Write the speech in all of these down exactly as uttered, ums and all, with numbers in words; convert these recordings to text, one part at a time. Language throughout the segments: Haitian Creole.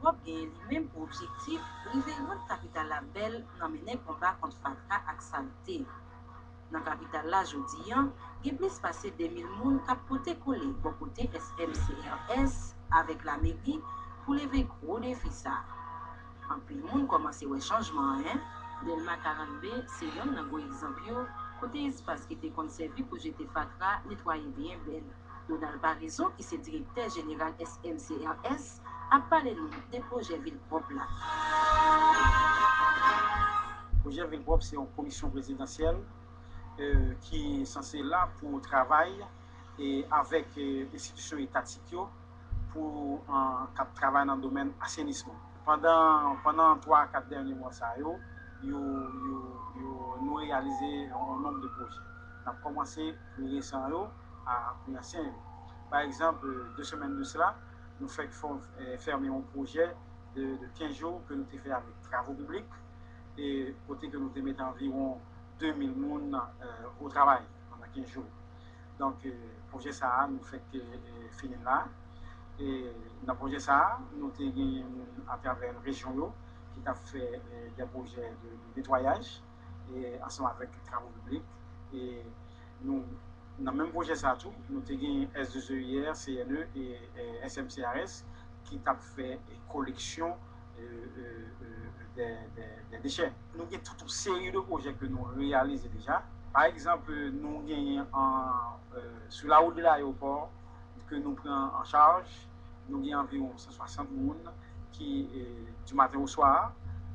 Pwòp genyen li menm pou objektif rive rann kapital la bèl nan mennen konba kont fatra ak salte. Nan kapital la jodi a, gen plis pase de mil moun k ap pote kole bò kote S M C R S avèk lameri pou leve gwo defi sa a. Anpil moun kòmanse wè chanjman an, en. Dèlma karannde se yonn nan gwo egzanp yo, kote espas ki te konn sèvi pou jete fatra netwaye byen bèl. Donald Paraison, ki se direktè jeneral S M C R S, ap pale nou de pwojè vil pwòp la. Pwojè vil pwòp se yon komisyon prezidansyèl, eh, ki sanse la pou travay e avèk, eh, enstitisyon etatik yo pou, eh, k ap travay nan domèn asenisman. Pandan, pandan twa a kat dènye mwa sa yo, yo, yo, yo, nou reyalize yon nonb de pwojè. N ap kòmanse pli resan yo a pli ansyen yo. Pa egzanp, eh, de semèn de sela, nou fèk fè, eh, fèmen yon pwojè de, de kenz jou ke nou te fè avèk Travo Piblik, e kote ke nou te mete anviwon de mil moun, eh, o travay pandan kenz jou. Donk, eh, pwojè sa a, nou fèk, eh, fini l la. E nan pwojè sa a, nou te gen moun atravè rejyon yo ki t ap fè, eh, de pwojè de, de netwayaj, e ansanm avèk Travo Piblik. E nou, nan menm pwojè sa a tou, nou te gen S de E I R, C N E e, e S M C R S ki t ap fè, eh, koleksyon, eh, eh, eh, de, de, de dechè. Nou gen tout yon seri de pwojè ke nou reyalize deja. Pa egzanp, nou genyen an, eh, sou lawout de layewopò ke nou pran an chaj, nou gen anviwon san swasant moun ki, eh, du matin au soir,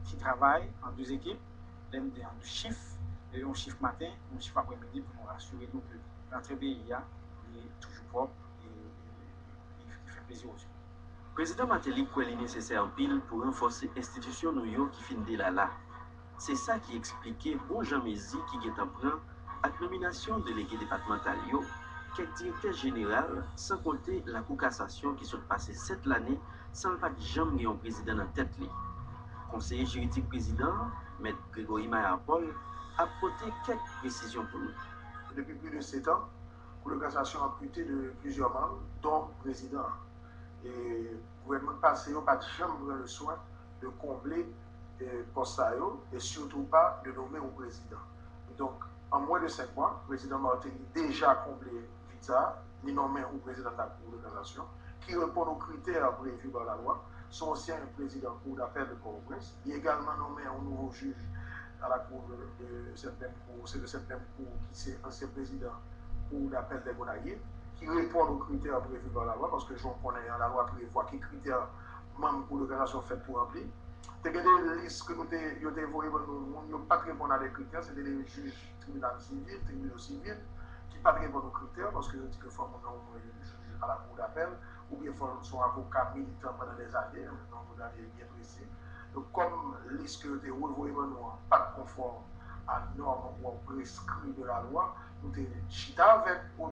ki travay an de ekip, lè nou te an de chif, eh, yon chif maten, yon chif aprèmidi pou nou asire nou ke rantre peyi a, li toujou pwòp e, e, e, e fè plezi o zye. Prezidan Martelly kwè li nesesè anpil pou ranfòse enstitisyon nou yo ki fin delala. Se sa ki eksplike bon jan mezi ki gentan pran ak nominasyon delege depatmantal yo, kèk direktè jeneral, san konte Lakou Kasasyon ki sot pase sèt lane san l pa t janm gen yon prezidan nan tèt li. Konseye jiridik prezidan an, Mèt Gregory Mayard Paul, ap pote kèk presizyon pou nou. Depi plis de sèt an, Kou de kasasyon ampite de plizyè manm, dont prezidan an. E gouvènman k pase yo pa t janm pran le swen de konble, eh, pòs sa yo, e sitou pa de nonmen yon prezidan. Donk, an mwen de senk mwa, prezidan Martelly deja konble vid sa a, li nonmen yon prezidan de la Cour de cassation, ki reponn o kritè previ pa lalwa, se yon ansyen prezidan Cour d'appel de Pòtoprens. Li egalman nonmen yon nouvo jij a la Cour de, de cette même Cour, se de cette même Cour ki se ansyen prezidan Cour d'appel des Gonayives, ki reponn o kritè previ pa lalwa, paske jan w konnen an, lalwa prevwa ki kritè manm Cour de cassation fèt pou ranpli. Te gen de lis ke nou te, yo te voye ban nou, moun yo pa t reponn a de kritè, se te de jij tribinal sivil, tribinal sivil, ki pa t reponn o kritè, paske yo di ke fò moun nan omwen jij a la Cour d'appel, oubyen fò l se yon avoka militan pandan dèzane, yon avoka byen presi. Donk, kòm lis ke yo te revoye ban nou an pa t konfòm a nòm ou a preskri de lalwa, nou te chita avèk